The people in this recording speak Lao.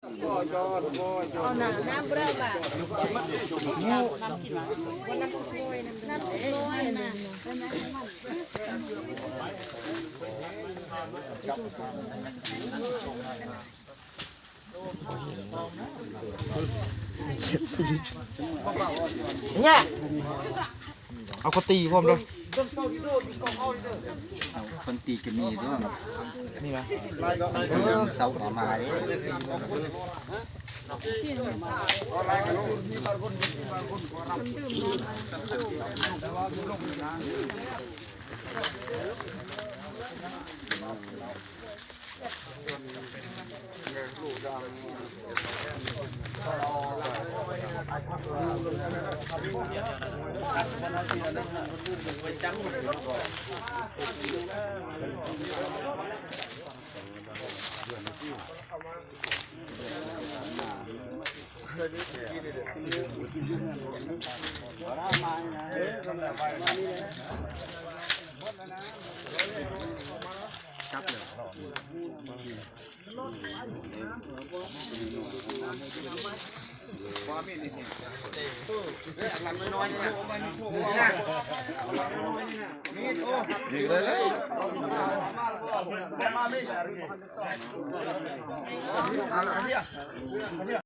ເອົານ້ຳ ນ້ຳເບື່ອບາດ ນ້ຳກິນຫວາ ນ້ຳໂກຍ ນ້ຳໂກຍນະ ເອົາເຂົາຕີພ້ອມເດີ ເອົາຄົນຕີກໍມີເດີ ນີ້ນະ ເສົາກໍມາເດ້.